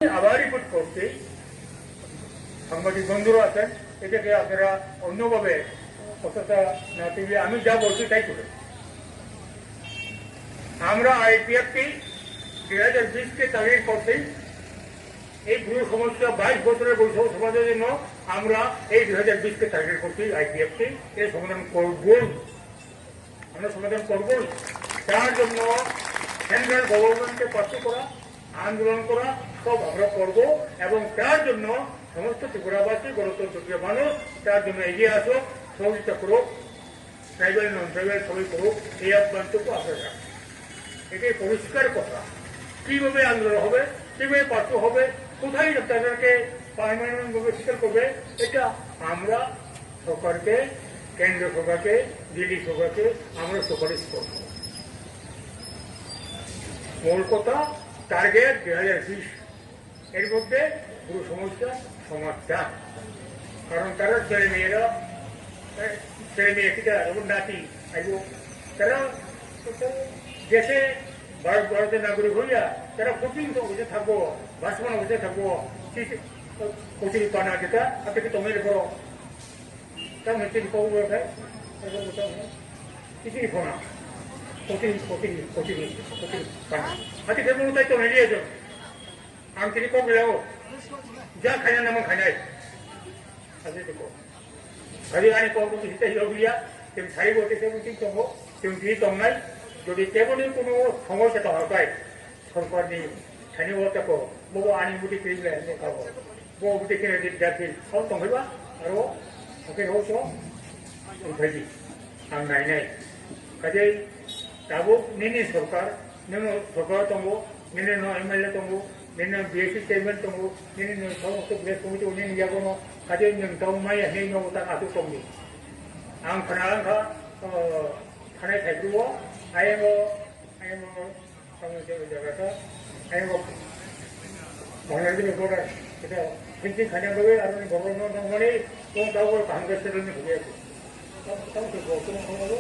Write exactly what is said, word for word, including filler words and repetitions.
আবার রিপোর্ট করছি, সাংবাদিক বন্ধুরা আছেন, এটাকে আপনারা অন্যভাবে অতটা না তুলে আমি যা বলছি তাই করে। আমরা আইপিএফটি দুই হাজার বিশকে টার্গেট করছি। এই ব্রু সমস্যা, বাইশ বছরের বৈষম্য সমাধানের জন্য আমরা এই দুই হাজার বিশকে টার্গেট করছি। আইপিএফটি এর সমাধান করবই, আমরা সমাধান করবই। তার জন্য সেন্ট্রাল গভর্নমেন্টকে পার্শ্ব করা, আন্দোলন করা, সব আমরা করব। এবং তার জন্য সমস্ত ত্রিপুরাবাসী, গণতন্ত্রপ্রিয় মানুষ, তার জন্য এগিয়ে আসুক, সহযোগিতা করুক, ট্রাইবাল, নন ট্রাইবাল সবাই করুক, এই আহ্বানটুকু আপনারা রাখুন। এটাই পরিষ্কার কথা। কিভাবে আন্দোলন হবে, কিভাবে পার্শ্ব হবে, কোথায় তাদেরকে পার্মানেন্ট ভাবে সেটেল করবে, এটা আমরা সরকারকে, কেন্দ্র সরকারকে, দিল্লি সরকারকে আমরা সুপারিশ করব। মূল কথা, টার্গেট দুই হাজার বিশ, এর মধ্যে পুরো সমস্যা সমাধান। কারণ তারা ছেলে মেয়েরা, এ, ছেলে মেয়ে কিনা এবং নাতি আইব, তারা দেশে ভারত, ভারতের নাগরিক হইয়া তারা কঠিন অবস্থায় থাকবো, ভাসমান অবস্থায় থাকবো, কচুরি পানা যেটা, আপনি কি তমের বড় Tamo tini kau bo khe, kau bo tamo. Tini khona. Kau tini, kau tini, kau tini, kau tini khona. Hati khe bo tai tong liya jong. Ang tini kau belai o. Ja khaina namo khainai. Hati khe ko. Hati ani kau bo tini tai yo liya. Tini sai bo tini tong bo. Tini tong nai. Jodi kebo ni kono somoy se tong ha kai. Sorkar ni thani o tako, bo bo ani budi kiri le ne kabo. Bo budi kiri di jati, kau tong haiba, aro, ake ho so, tong phai di. Ang nai nai. Kajai, tabo nini sorkar, nini sorkar tongbo, nini no M L A tongbo, nini no B S C chairman tongbo, nini no somosto village committee, nini yago no, kajai nung tau maya, nini no utak atu tong di. Ang khana ang kha, o, khanai thai bru o, ayang o, ayang o, Tamo je jaga ta, ayang bo Bangladesh ni border, eta fencing khaina bagwi aro ni border no nangmani, tong tabo kaham khe settle ni hubui ya. Tamo, tamo khe bo tong tong bo.